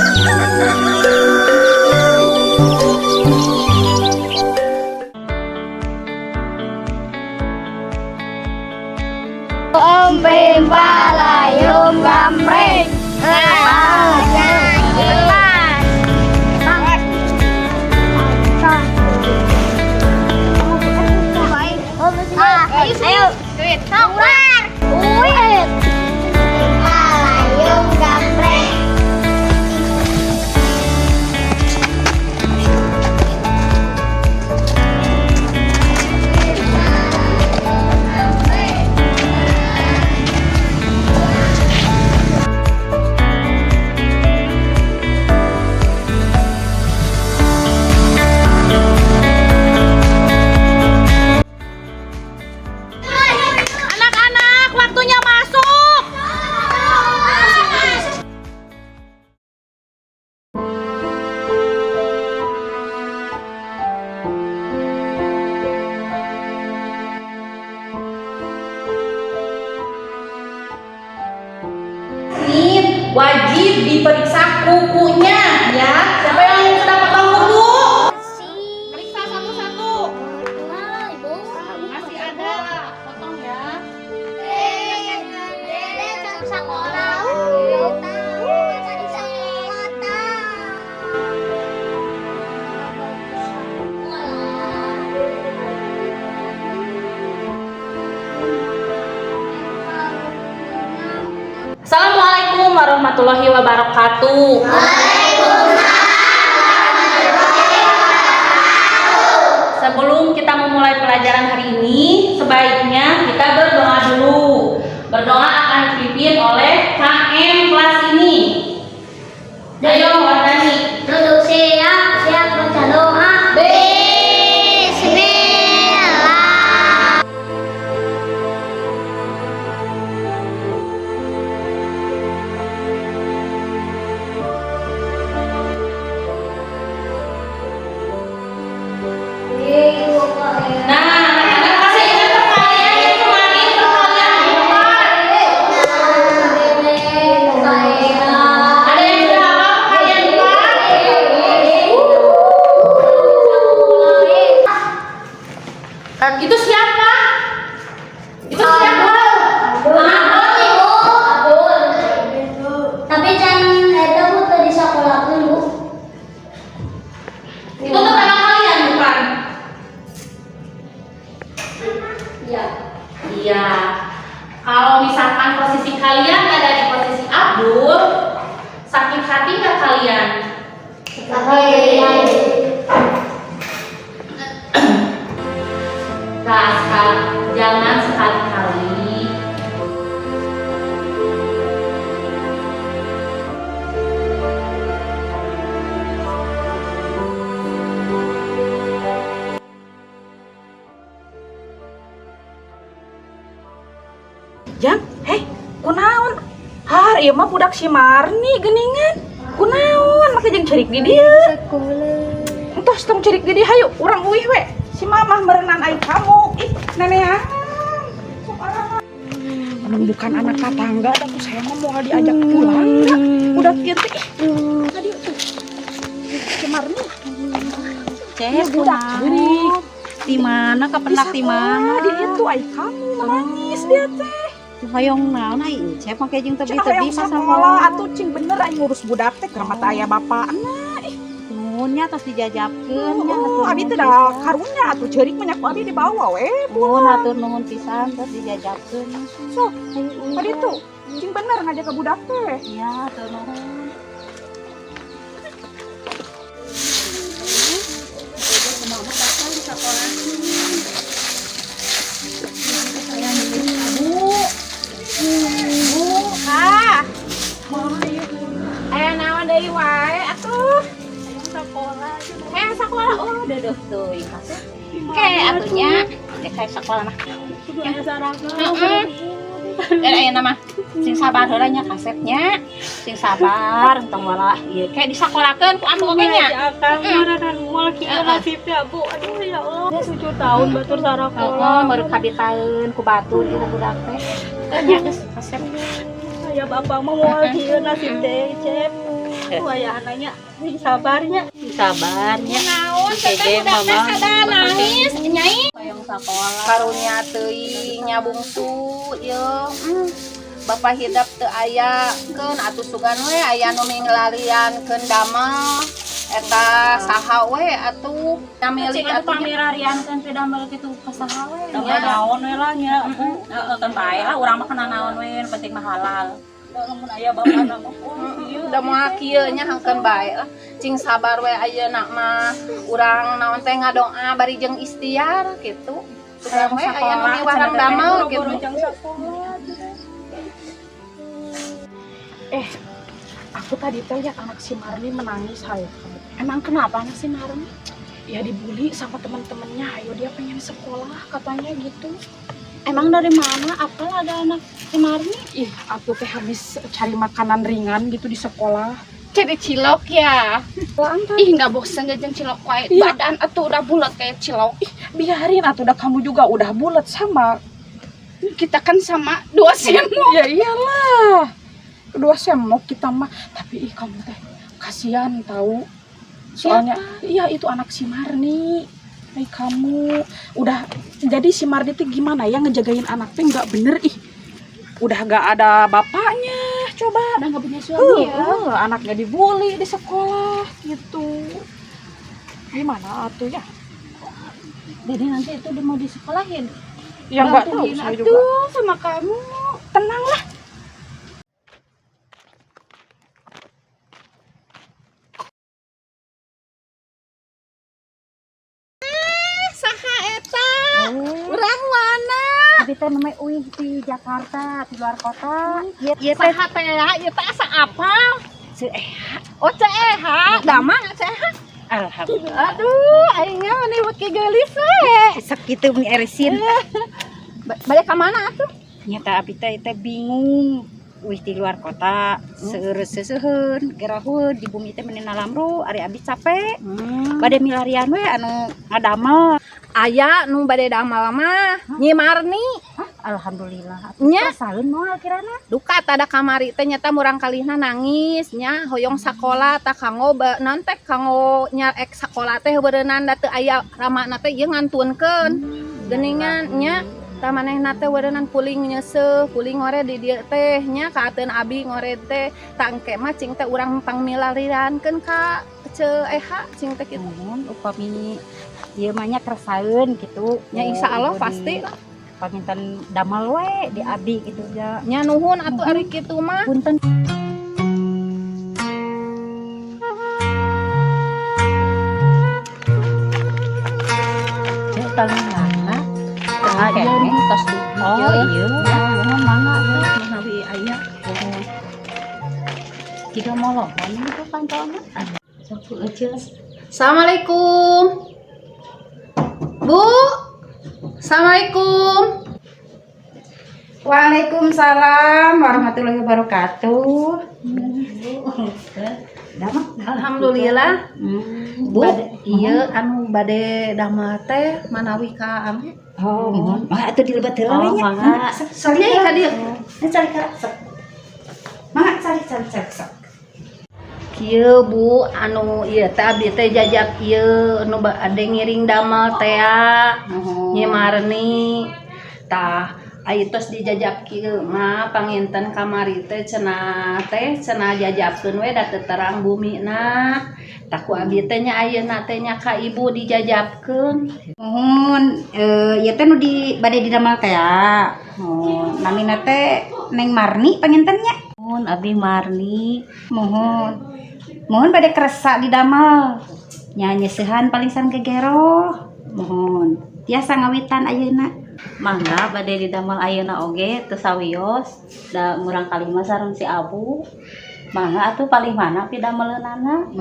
Om Bim Balayung Gambreng. Ayo, keluar. Wih. Balayung Gambreng. Anak-anak, waktunya masuk. Ini wajib diperiksa kukunya ya. Siapa yang sudah potong kuku? Periksa satu-satu. Masih ada, potong ya. Sekolah. Assalamualaikum warahmatullahi wabarakatuh. Sebelum kita memulai pelajaran hari ini, sebaiknya kita berdoa dulu. Berdoa akan dipimpin oleh KM kelas ini. Ayo, Wardani. Duduk siap, siap baca doa. Bismillah. Nah, anak-anak masih ingat perkalian yang kemarin, perkalian 4? Ada yang sudah hafal perkalian 4? Itu siapa? Itu siapa? Tapi jangan eta, Bu, teu di sekolahkeun, Bu. Itu tetangga kalian, bukan? Iya. Iya. Kalau misalkan posisi kalian ada di posisi Abdul, sakit hati nggak kalian? Sakit. Nah, jangan sekali-kali Jang, heh, kunaon? Har, ieu mah budak si Marni geuningan. Kunaon make jeung cerik di dieu? Entos, tong cerik di dieu, hayu urang uih we. Si mamah meureunan ai kamu. Ih, nenean. Sok arah. Anu bukan anak tetangga, da ku saya mah moal diajak pulang da. Udah kieu teh, ih. Tadi tuh. Si Marni. Ceh, budak cerik. Di mana kapenak, di mana? Di itu ai kamu menangis dia teh. Hoyong naon ai Cep make jeung Cenah tebi-tebi hoyong masa sakola atuh, cing bener aing ngurus budak teh keur mata aya bapakna. Ih, Nuhun nya, tos dijajabkeun nya. Oh, abi teh da karunya atuh ceurik mah nya ku abi dibawa we. Nuhun, hatur nuhun pisan tos dijajabkeun. Sok, Ayo uih. tadi tuh cing bener ngajak ke budak teh. Iya, hatur nuhun. Mama datang di sekolah. Bu, Bu, ah. Aya naon deui wae atuh? Sekolah. Kayak sekolah, oh, deudeuh teuing kasih. Ke atuh nya, dek kayak sekolah mah. Heeh. Eh, aya nama sing sabar heula nya, kasepnya. Sing sabar, entong wala ieu ke disakolakeun ku anu oge nya. Akang mararan moal kieu nasibnya, Bu. Aduh, ya Allah. 7 tahun batur Heeh, sarakola. baru kabitaeun ku batur ieu budak teh. Teh nya geus kasep. Aya bapak mah moal kieu nasib teh, Cep. Wayahna nya sing sabarnya. Sabarnya. Naon teh budak teh kada nangis, Nyai? Hoyong sakola. Karunya teuing nya bungsu ieu. Bapak hidap teu aya keun atuh sugan we aya nu minglariankeun damel eta saha we atuh Cing nyamilik atuh atuh nya. pamilariankeun pidamel kitu ka saha we. Nya. Naon we lah nya. Heeh, kan bae lah urang mah kana naon we, nu penting mah halal. Da lamun aya bapana mah oh ieu. Udah moal kieu nya hangkeun bae lah. Cing sabar we ayeuna mah urang naon teh ngadoa bari jeung ikhtiar gitu. Sugan we aya nu miwarang damel gitu. Eh, aku tadi teh lihat anak si Marni menangis, hayo. Emang kenapa anak si Marni? Ya dibully sama teman-temannya, hayo dia pengen sekolah katanya gitu. Emang dari mana? Apal ada anak si Marni? Ih, aku teh habis cari makanan ringan gitu di sekolah. Jadi cilok ya. Ih, nggak bosan jajan cilok wae. Iya. Badan atuh udah bulat kayak cilok. Ih, biarin atuh udah kamu juga udah bulat sama. Kita kan sama dua semok. Ya iyalah. Kedua semok kita mah, tapi ih kamu teh kasihan tahu. Soalnya iya itu anak si Marni. Hai kamu udah jadi si Marni tuh gimana ya ngejagain anak teh nggak bener ih. Udah nggak ada bapaknya, coba. Udah nggak punya suami ya? Anaknya dibully di sekolah gitu. Gimana atuh ya? Jadi nanti itu udah mau disekolahin. Ya nggak tahu Bantuin saya atuh juga. sama kamu. Tenang lah. Saha eta? Urang mana? Abi teh namanya uih di Jakarta, di luar kota. Ieu teh Saha teh ya? Ieu teh asa apal? Ceu Eha. Oh, Ceu Eha, damang Ceu Eha. Alhamdulillah. Aduh, aingnya meni beuki geulis we. Sakitu meni erisin. Balik ka mana atuh? Nyata abi teh teh bingung. Uih di luar kota, seueur seuseuheun, geraheun di bumi teh meni nalamru, ari abi capek. Bade milarian we anu ngadamel. Aya nu bade damel mah Nyi Marni. Alhamdulillah. Nya. Saeun moal kirana. Duka tada kamari teh nyata murang kalihna nangis nya hoyong sakola tah kanggo naon teh kanggo nya ek sakola teh beureunan da teu aya ramana teh ieu ngantunkeun. Geuningan nya tah manehna teh beureunan puling nyeuseuh, puling ngore di dieu teh nya kaateun abi ngore teh tah engke mah cing teh urang pangmilariankeun ka Ceu Eha cing teh kitu. Nuhun upami ieu mah nya kersaeun kitu. Nya insyaallah pasti lah. Panginten damel we di abi gitu ya. Nya nuhun atuh ari kitu mah. Punten. Ceu tang mana? Tengah ieu nu tos dugi. Oh iya, nuhun mangga atuh. Manawi aya. Jika mau lohon gitu pantauannya. Sok Bu Ecil. Assalamualaikum. Bu. Assalamualaikum. Waalaikumsalam warahmatullahi wabarakatuh. Damang. Alhamdulillah. Bu, Iya. iya anu bade damel teh manawi ka ame. Oh, mohon. Wah, atuh dilebat heula we Oh, nya. mangga. Sok, Sali Nya ka dieu. Sali ka sok. Mangga sali sali sali sok. Kieu Bu, anu ieu teh abdi teh jajak ieu anu bade ngiring damel teh Nuhun. Nyi Marni. Tah, aya tos dijajap kieu mah panginten kamari teh cenah jajapkeun we da teu terang bumina. Tah ku abi teh nya ayeuna teh nya ka ibu dijajapkeun. Nuhun, ieu teh nu di bade didamel teh ya. Nuhun, namina teh Neng Marni panginten nya. Nuhun abi Marni. Muhun. Muhun bade kersa didamel. Nya nyeusehan paling san gegero. Muhun. Tiasa ngawitan ayeuna. Mangga bade didamel ayeuna oge teu sawios da murang kali mah sareng si Abu. Mangga atuh paling mana pidameleunana.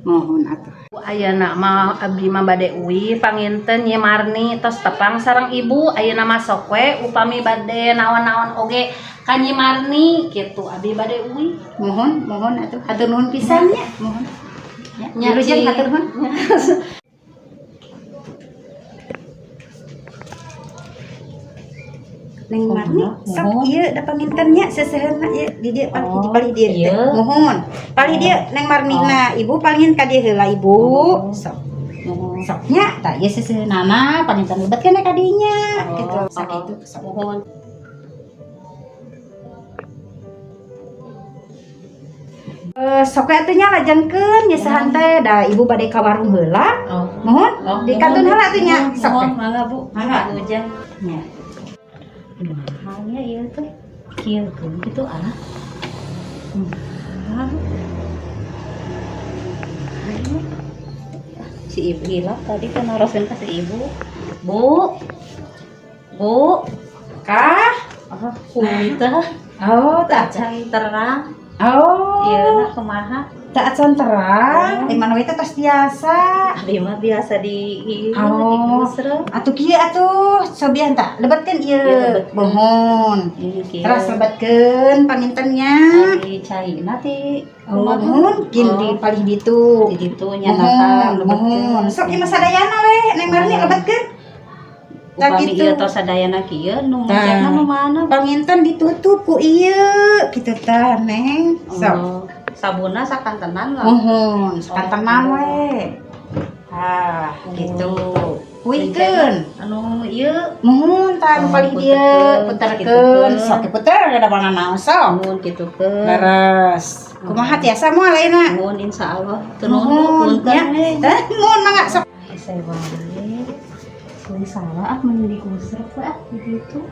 Muhun atuh. Ayeuna mah abdi mah bade uih panginten Nyi Marni tos tepang sareng ibu ayeuna mah sok we upami bade naon-naon oge ka Nyi Marni kitu abdi bade uih. Muhun, muhun atuh. Hatur nuhun pisan nya. Muhun. Nya, Nya, Wilujeng Cing. hatur nuhun. Neng Marni, sok ieu da panginten nya seuseheunna ieu di dieu palih di palih dieu teh. Muhun. Palih dieu Neng Marni na, ibu palingin ka dieu heula ibu. Sok. Sok nya tah ieu seuseheunana panginten lebet keneh ka dinya gitu. Sakitu sok. Muhun. Sok we atuh nya lajengkeun nyesehan teh da ibu bade ka warung heula. Muhun, di kantun heula atuh nya. Sok. Muhun mangga Bu. Mangga. Ujang. Nya. Mahalnya ieu teh. Kieu gitu ah. Mahal. Si ibu hilap tadi kan narosin ke si ibu. Bu. Bu. Kah? Oh, punten. Oh, tak Acan terang. Oh. Ieu na kumaha? Tak acan terang. Di mana we teh tos biasa. Abi mah biasa di ieu Oh. di Atuh kieu atuh sobian tak lebetkeun ieu. Iya, lebetkeun. Muhun. Teras lebetkeun pangintennya. Di caina ti Oh, muhun kin di palih ditu. di ditu nya Muhun, muhun. Sok ieu mah sadayana we Neng Marni lebetkeun. Tah Upami kitu. ieu tos sadayana kieu nu Tah. mencetna nu mana? Panginten ditutup ku ieu kitu tah Neng. Sok. Oh, sabunna sakantenan lah. Muhun, sakantenan we. Ah, gitu. Kuihkeun. Anu ieu Muhun tah nu Oh, palih dieu puterkeun, puterkeun, sok diputer da mana naon sok. Muhun kitukeun. Leres. Kumaha tiasa moal ayeuna? Muhun insyaallah. Teu nuhun Muhun punten ya. we. Tah muhun mangga sok. Saya wae. Sing salah ah mun digusrek we ah di ditu.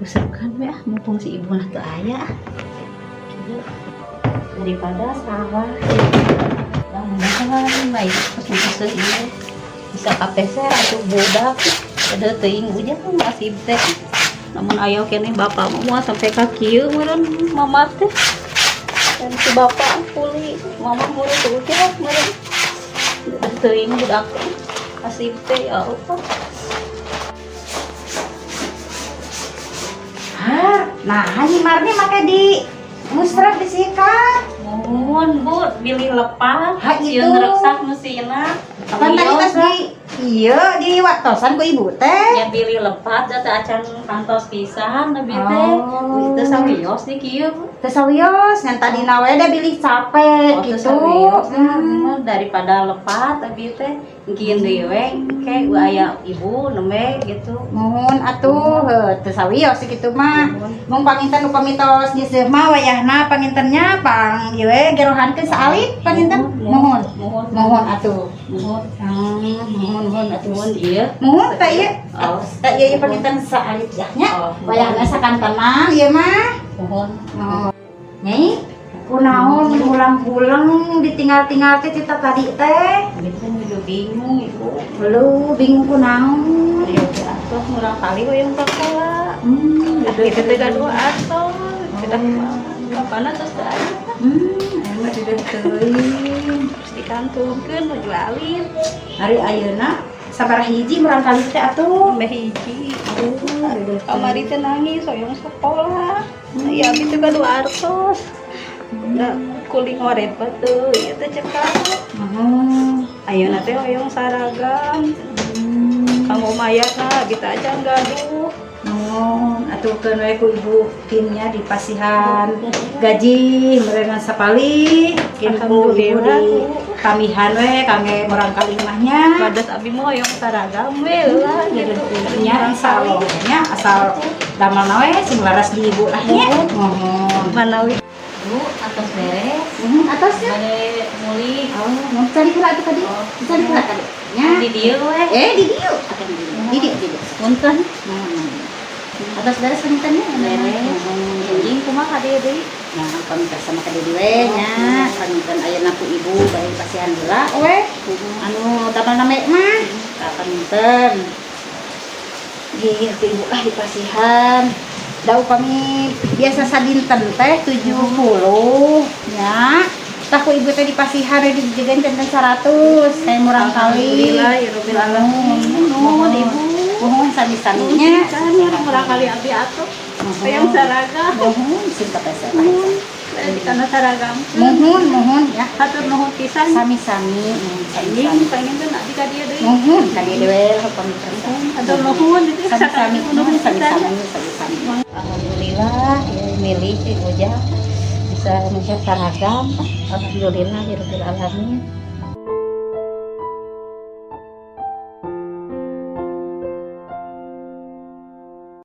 Gusrekan we ah mumpung si ibu na teu aya ah. Kieu. Daripada salah. Lah baik terus nguseuh ieu. Bisa kapeser atuh budak. Ada teuing ujang masih teh. Namun aya keneh bapak mah moal sampai ka kieu meureun mama teh. Dan si bapak puli, mama meureun teu ujang meureun. Teuing budak kasih teh ya Allah. Har, nah Nyi Marni make di musrek disikat. Muhun Bu, bilih lepas. Ha, itu. Sieun reksak mesinna. Kan tadi tos di ieu di waktosan ku ibu teh. Ya bilih lepat da teu acan kantos pisan abi teh. Oh. Teu sawios di kieu Bu. Teu sawios ngan tadina we da bilih capek Oh, teu gitu. sawios. Daripada lepat abi teh engkeun deui we engke aya ibu nembe gitu. Muhun atuh heuh teu sawios kitu mah. Mung panginten upami tos nyeuseuh mah wayahna pangintennya pang ieu we gerohankeun saalit panginten. Muhun. Muhun. Muhun atuh. Muhun. Muhun muhun atuh. Muhun ieu. Muhun tah ieu. Oh. Tah ieu ieu panginten saalit yah nya. Oh. Wayahna sakantenan ieu mah. Muhun. Oh. Nyai, kunaon pulang-pulang ditinggal-tinggal teh cita tadi teh. Abi teh nuju bingung ibu. Lu bingung kunaon. Ayo teh atuh murang kali hoyong sakola. Kita teh gaduh atuh. Kita bapana tos teu aya. Emang tidak teuing. Terus dikantunkeun nuju alit. Hari ayeuna sabaraha hiji murang kali teh atuh. Meh hiji. Kamari teh nangis hoyong sakola. Ya abi teh gaduh artos. Da kuling oret batu ieu teh cekap. Muhun. Ayeuna teh hoyong saragam. Kanggo mayarna kita aja gaduh. Nuhun, atuh keun we ku ibu kinnya dipasihan gaji meureunna sapalih kin ku ibu Alhamdulillah, di Bu. kamihan we kangge murang kali mah nya. Badas abi mah hoyong saragam we lah gitu. Nya insyaallah nya asal damelna we sing laras di ibu lah nya. Nuhun. Manawi Bu, atos beres. Nuhun atasnya. Bade muli. Oh, mau cari heula atuh tadi. Cari heula tadi. Nya. Di dieu we. Di dieu. Atuh di dieu. Di dieu, di dieu. Punten. Nuhun. Atas beres pangintennya. Beres. Anjing kumaha ka dieu deui? Nah, paminta sama ka deui we nya. Pamintan ayeuna ku ibu bade pasihan heula we. Anu damel name mah. Tah paminten. Gih ku ibu lah dipasihan. Da upami biasa sadinten teh 70 nya. Tah ku ibu teh dipasihan we dijegan janten 100 saya murang kali. Alhamdulillah ya rabbil alamin. Nuhun ibu. Nuhun sami-saminya. Kan murang kali abi atuh. Hoyong saragam. Nuhun sing kapeser. Di kana saragam. Nuhun nuhun ya. Hatur nuhun pisan. Sami-sami. Anjing pengen teh abi ka dieu deui. Nuhun ka dieu deui lah paminta. Hatur nuhun Sami-sami nuhun sami-sami sami-sami. Sami. Alhamdulillah ya, milih si Ujang bisa bisa seragam. Alhamdulillah ya rabbil alamin.